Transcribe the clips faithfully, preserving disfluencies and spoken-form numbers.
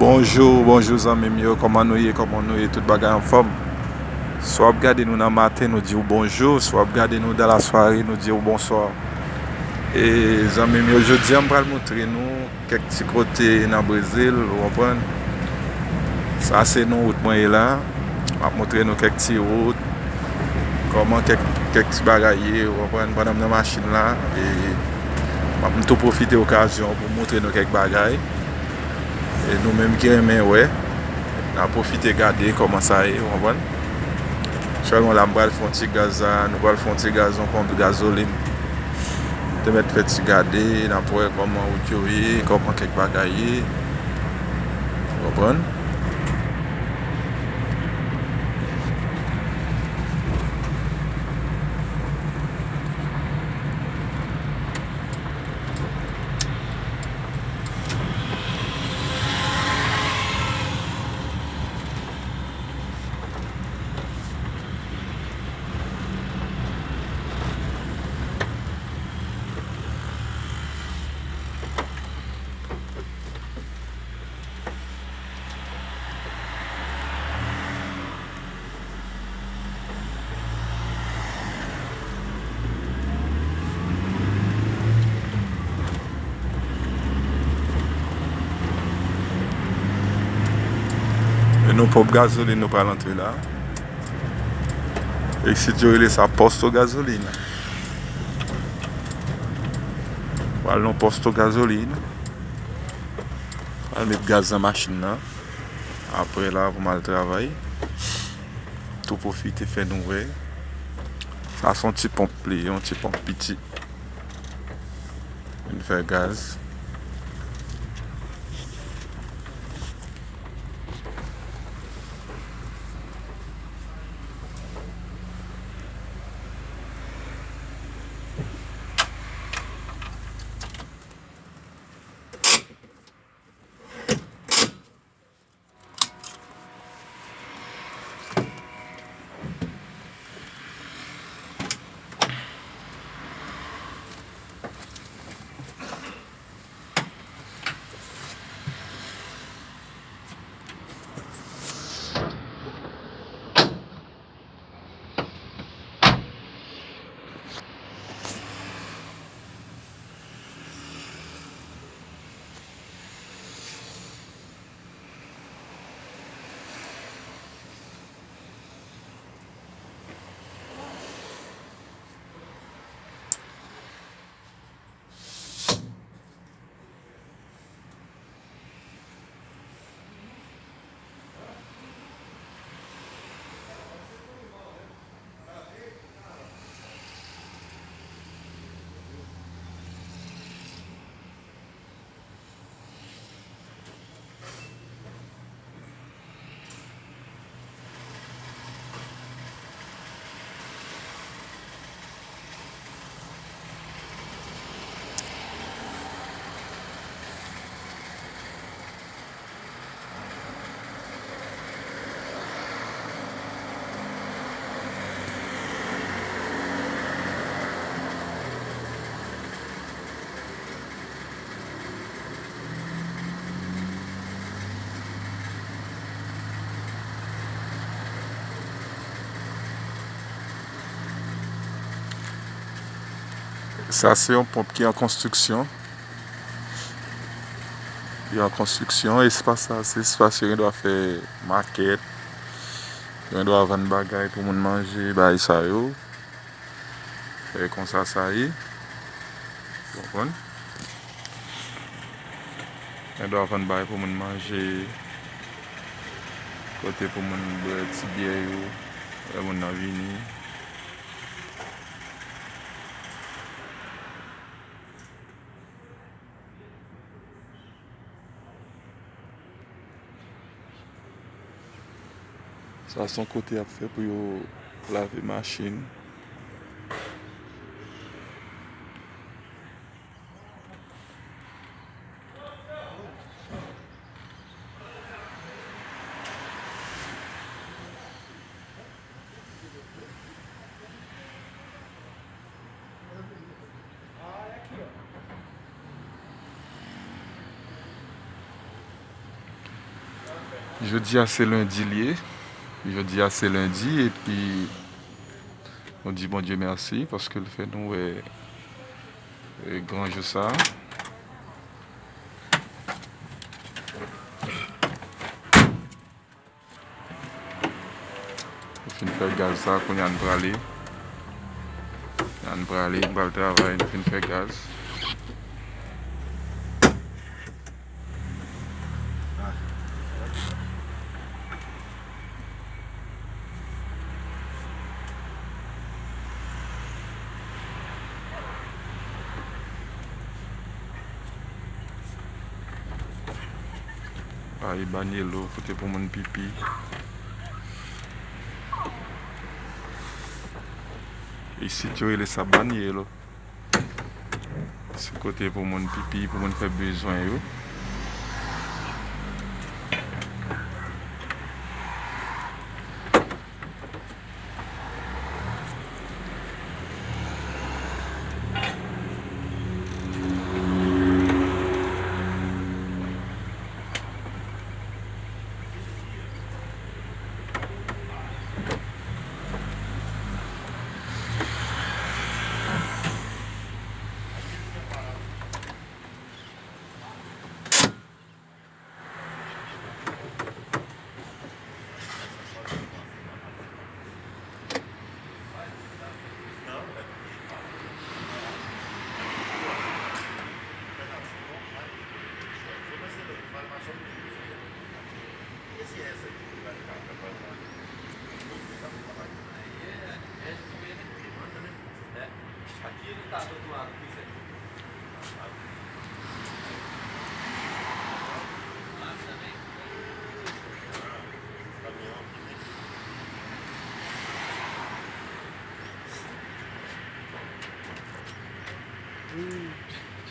Bonjou, bonjou zanmi m yo, kòman nou ye, kòman nou ye, tout bagay anfòm? Si w ap gade nou nan maten, nou di w bonjou, si w ap gade nou dan lasware, nou di w bonswa. E zanmi m yo, jodi a m pral montre nou kèk ti kote nan Brezil, ou konprann? Sa se nan wout mwen ye la. M ap montre nou kèk ti wout, kòman kèk, kèk ti bagay ye, ou konprann, pandan m nan machin la. E m ap, m tou pwofite okazyon pou m montre nou kèk bagay. E nou menm ki renmen wè, n a pwofite gade kòman sa ye, ou konprann? Sèlman la, m pral fè yon ti gaz, a, nou pral fè yon ti gaz, yon ponp gazolin. Te mèt fè ti gade, n ap wè kòman wout yo ye, kòman kèk bagay ye. Ou konprann? E nou ponp gazolin nou pral antre la. E isit yo rele sa pòsto gazolin. Pral nan pòsto gazolin. Pral met gaz nan machin nan. Apre la pou m al travay. Tou pwofite fè nou wè. Sa se yon ti ponp li, yon ti ponp piti. Vin fè gaz. Sa se yon ponp ki an konstriksyon. Li an konstriksyon. Espas sa, se espas yo gen dwa fè makèt. Yo gen dwa vann bagay pou moun manje, bagay sa yo. E konsa sa ye. Ou konprann? Gen dwa vann bagay pou moun manje. Kote pou moun bwè ti byè yo. Lè moun nan vini. Sa se yon kote y ap fè pou yo lave machin. Jodi a se lendi l ye. Jodi a se lendi, epi nou di Bondye mèsi paske l fè nou wè, e, gran jou sa a. Nou fin fè gaz sa, kounye a n prale. N prale, n pral travay, nou fin fè gaz. A, e banyelo, kote pou moun pipi. Isit yo rele sa banyelo. Se kote pou moun pipi, pou moun fè bezwen yo.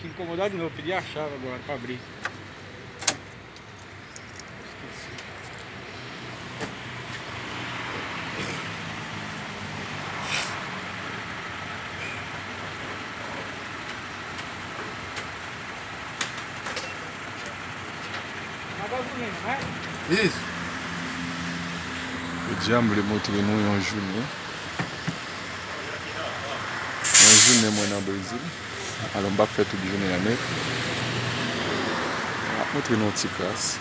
Sin komodadi no pidi a chave agora pa abrir. Jodi a, m vle montre nou yon jounen. Yon jounen mwen nan Brezil. Alò, m p ap fè tout jounen an nèt. M ap montre nou yon ti kras.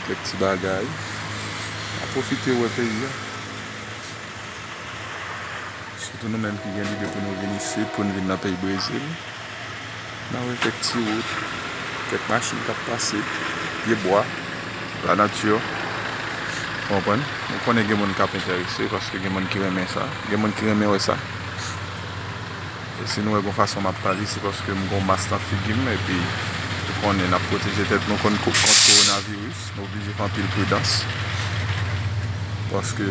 Kèk ti bagay. N ap pwofite wè peyi a. Sitou nou menm ki gen lide pou nou vin isit, pou n vin nan peyi Brezil. N a wè kèk ti wout, kèk machin k ap pase, pye bwa, lanati. Ou konprann? Nou konnen gen moun k ap enterese, paske gen moun ki renmen sa. Gen moun ki renmen wè sa. E si nou wè gon fason m ap pale, se paske m gon mas nan figi m, epi ou konnen n ap pwoteje tèt nou kont, kont kowonaviris. Nou oblije fè anpil pridans. Paske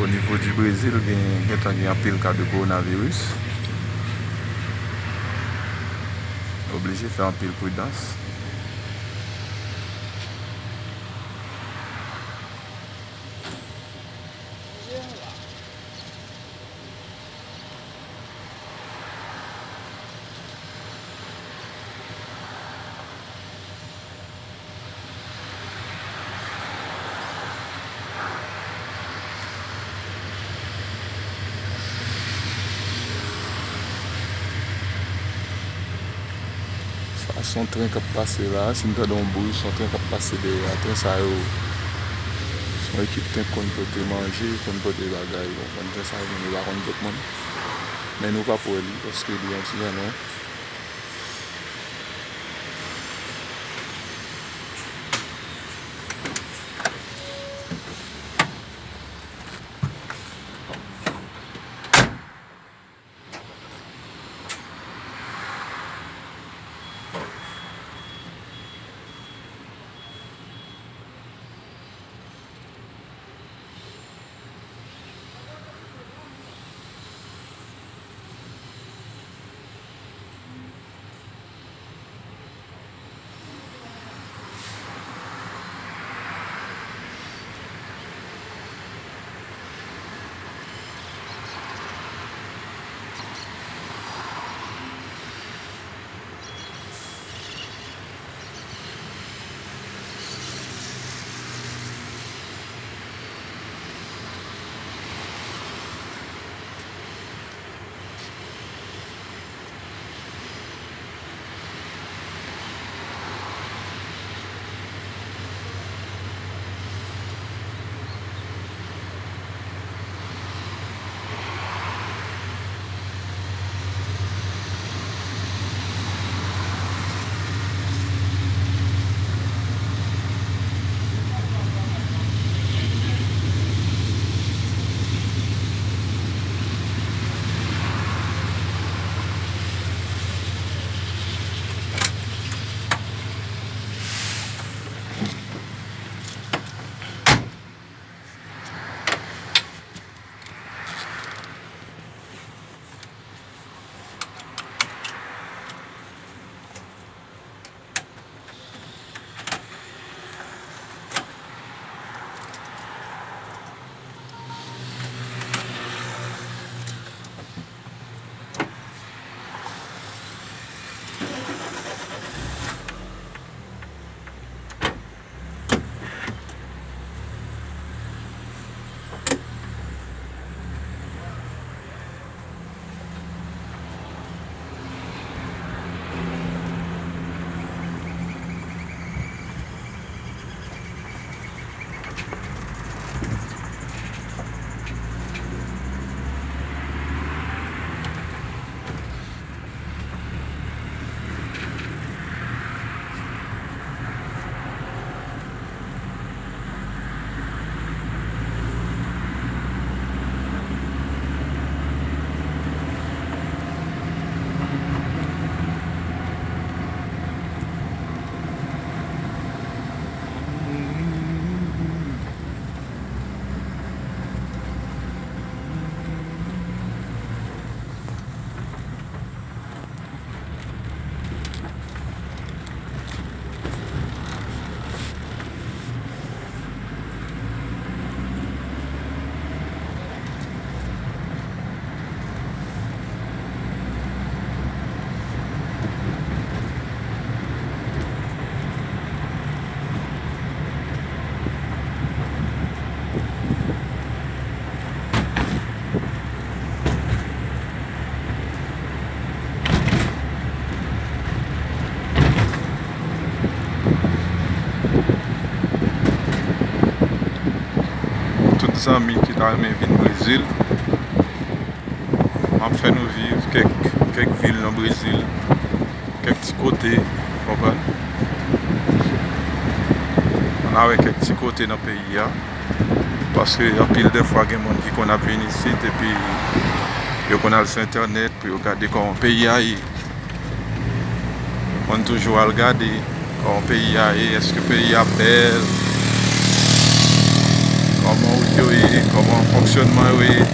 o nivo di Brezil, gen, gentan gen anpil ka de kowonaviris. Nou oblije fè anpil pridans. Sa se yon tren k ap pase la. Si n tande yon bri, se yon tren k ap pase dèyè a. Tren sa yo, se yon ekip tren k konn pote manje, konn pote bagay. Bon, konn tren sa yo menm, yo pa konn kot moun. Men nou p ap wè li, paske li yon ti jan lwen. zanmi ki ta renmen vin Brezil. M ap fè nou viv kèk, kèk vil nan Brezil, kèk ti kote, konprann? Ann a wè kèk ti kote nan peyi a. Paske anpil de fwa gen moun ki konn ap vin isit epi yo konn al sou entènèt pou yo gade kòman peyi a ye. Mwen toujou al gade kòman peyi a ye, èske peyi a bèl, kòman wout yo ye, kòman fonksyònman yo ye.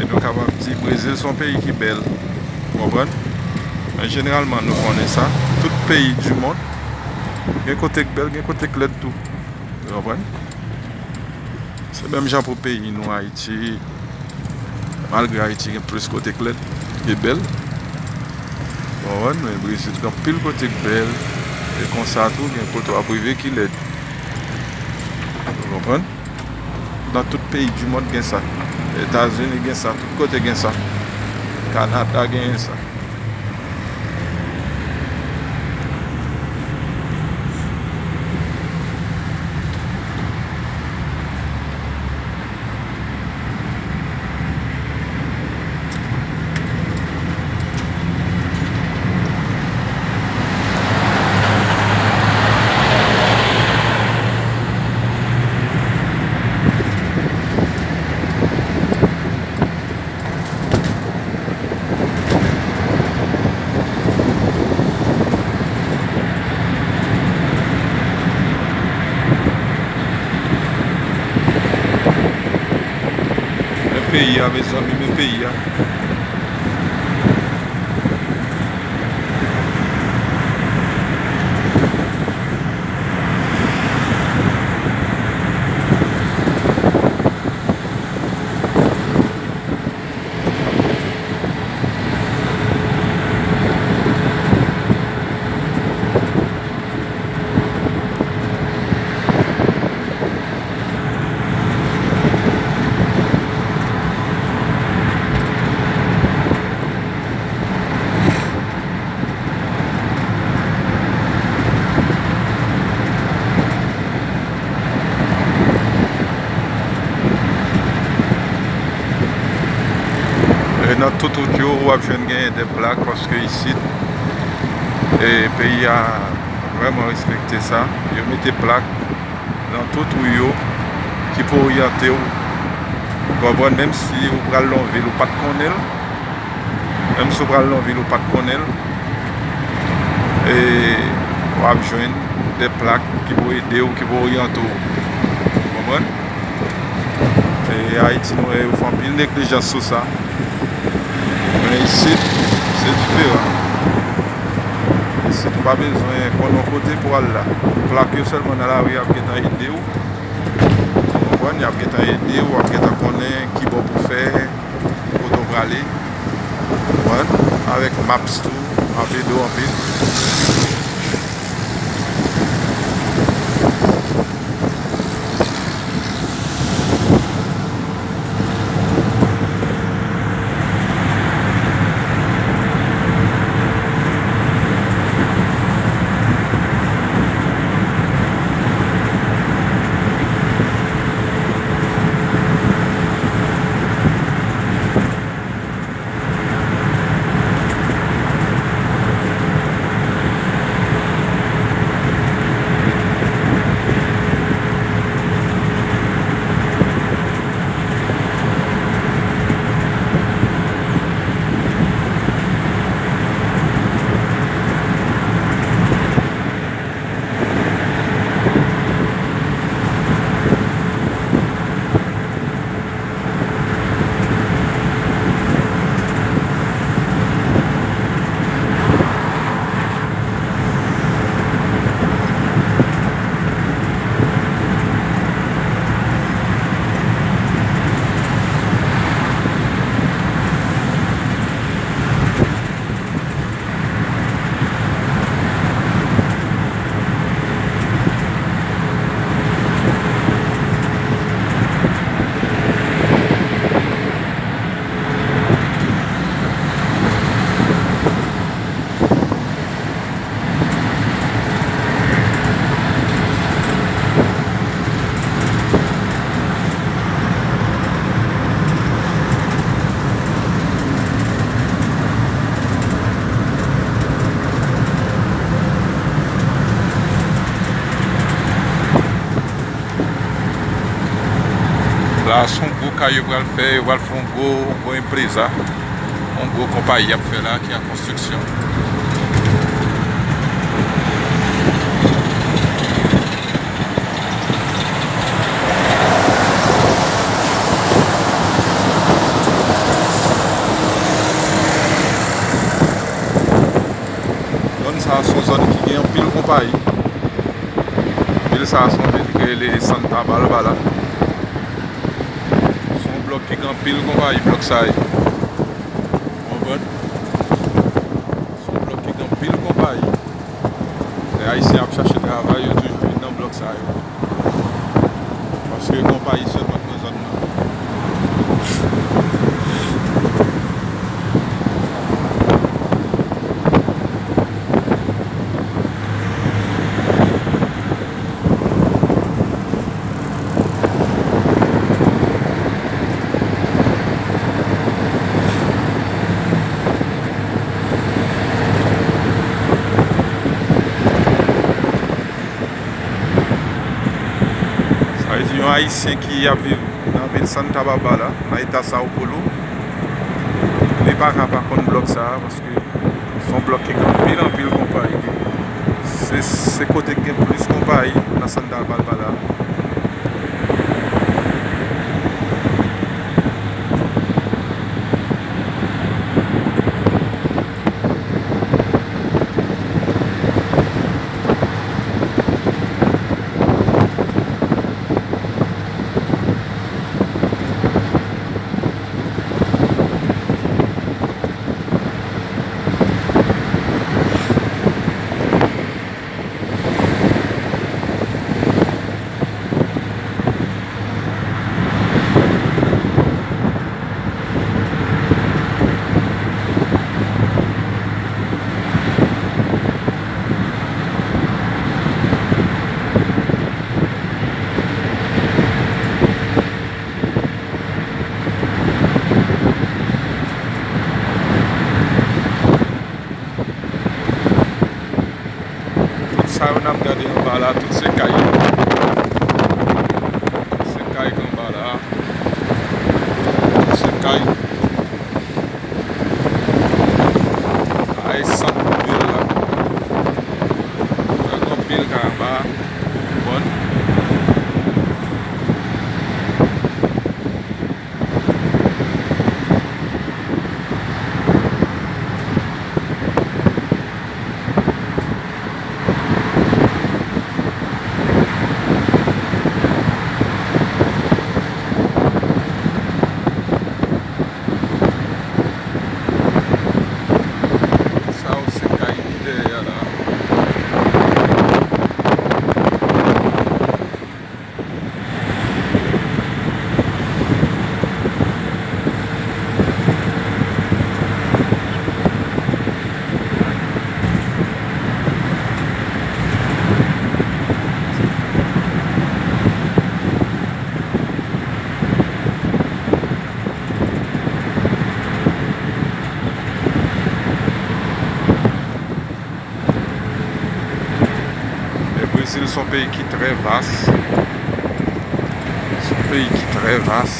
E nou kapab di Brezil se yon peyi ki bèl. Ou konprann? Men jeneralman, nou konnen sa. Tout peyi di mond gen kote k bèl, gen kote k lèd tou. Ou konprann? Se menm jan pou peyi nou, Ayiti. Malgre Ayiti gen plis kote k lèd ke bèl. Ou konprann? Men Brezil gen anpil kote k bèl. E konsa tou, gen kote w ap rive ki lèd. Ou konprann? Nan tout peyi di mond gen sa. Etazini gen sa, tout kote gen sa. Kanada genyen sa. Men peyi a, mezanmi, men peyi a. E nan tout wout yo, w ap jwenn genyen de plak, paske isit, e, peyi a vrèman respekte sa. Yo mete plak nan tout ri yo ki pou oryante w. Ou konprann? Menm si ou pral nan yon vil ou pa t konnen l, menm si ou pral nan yon vil ou pa t konnen l, e w ap jwenn de plak ki pou ede w, ki pou oryante w. Ou konprann? E Ayiti, nou wè yo fè anpil neglijans sou sa. Men isit, se diferan. Isit, ou pa bezwen konn yon kote pou al la. Plak yo sèlman nan lari ap gentan ede w. Ou konprann? Y ap gentan ede w, w ap gentan konnen ki bò pou fè, kote w prale. Ou konprann? Avèk maps tou, ap ede w anpil. La, se yon gwo kay yo pral fè, yo pral fè yon gwo, yon gwo empreza, yon gwo konpayi y ap fè la ki an konstriksyon. Zòn sa a se yon zòn ki gen anpil konpayi. Vil sa a se yon vil ki rele Santa Barbara. Se yon blòk ki gen anpil konpayi, blòk sa a ye. Konprann? Se yon blòk ki gen anpil konpayi. Lè Ayisyen ap chache travay, yo toujou vin nan blòk sa yo. Paske konpayi sèlman k nan zòn nan. Sa vle di yon Ayisyen ki ap viv nan vil Santa Barbara, nan eta São Paulo, li pa ka pa konn blòk sa a, paske se yon blòk ki gen anpil, anpil konpayi. Se, se kote ki gen plis konpayi nan Santa Barbara. Tout sa yo n ap gade anba la, tout se kay. Tout se kay k anba la. Tout se kay. Sa e sant vil la. Gen anpil kay anba. Konprann? Sa yo se kay ki dèyè a la. Men Brezil se yon peyi ki trè vas. Se yon peyi ki trè vas.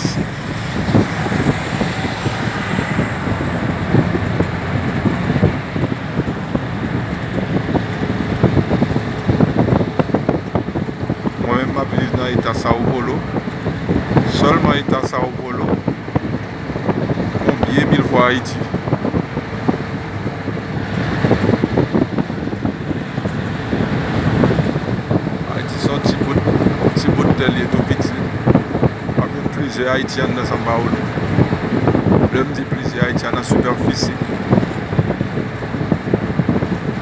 Mwen menm, m ap viv nan eta São Paulo. Sèlman eta São Paulo. Konbyen mil fwa Ayiti? Ayiti se yon ti bout, ti bout tè li ye, tou piti. W ap jwenn plizyè Ayiti anndan São Paulo. Lè m di plizyè Ayiti a nan sipèfisi,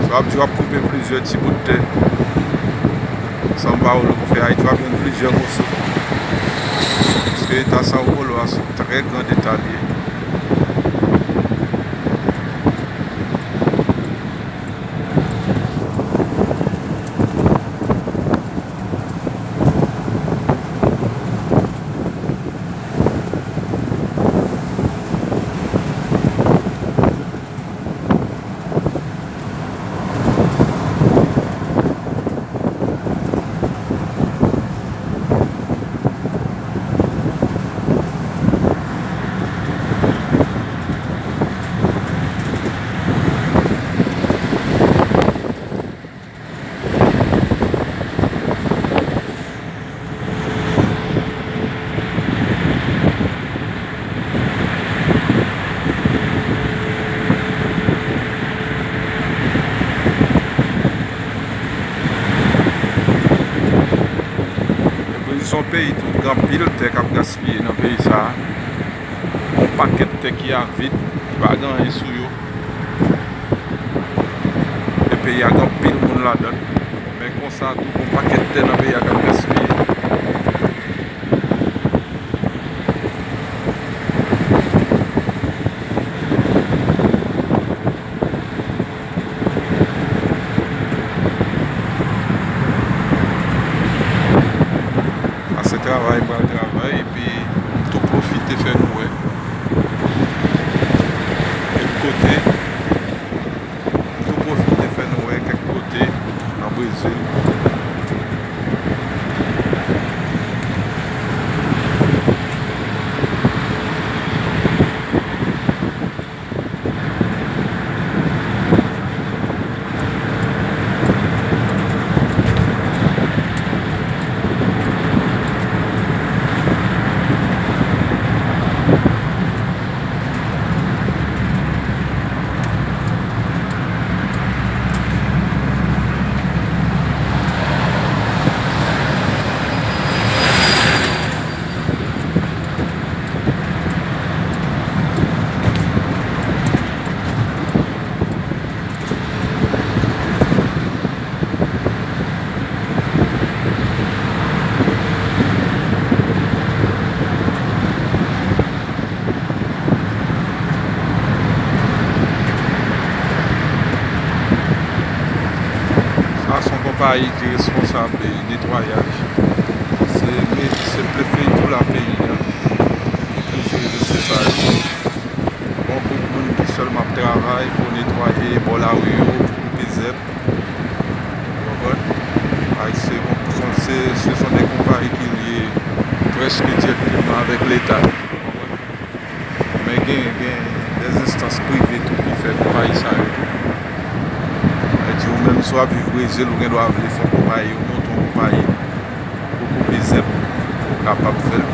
sa w ap di w ap koupe plizyè ti bout tè São Paulo pou fè Ayiti, w ap jwenn plizyè moso. Paske eta São Paulo a se yon trè gran eta li ye. Se yon peyi tou, gen anpil tè k ap gaspiye nan peyi sa a. Yon pakèt tè ki avid, ki pa gen anyen sou yo. E peyi a gen anpil moun ladan l. Men konsa tou, gen yon pakèt tè nan peyi a k ap gaspiye. Pase travay, pral travay, epi m tou pwofite fè nou wè kèk kote. M tou pwofite fè nou wè kèk kote nan Brezil. Sa se yon konpayi ki responsab de netwayaj. Se, men se ple feyton la peyi a. Ki jere se sa yo. Bon, gwoup moun ki sèlman ap travay pou netwaye bò lari yo, pou koupe zèb. Ou konprann? Ay, se, se, se, se son de konpayi ki lye prèske dirèkteman avèk Leta. Ou konprann? Men gen, gen de enstans prive tou ki fè konpayi sa yo tou. Sa vle di, ou menm, si w ap viv Brezil, ou gen dwa vle fè yon konpayi, ou monte yon konpayi pou koupe zèb, ou kapab fè l.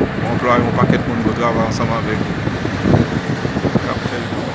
Ou anplwaye yon pakèt moun pou travay ansanm avèk ou, k ap fè l tou.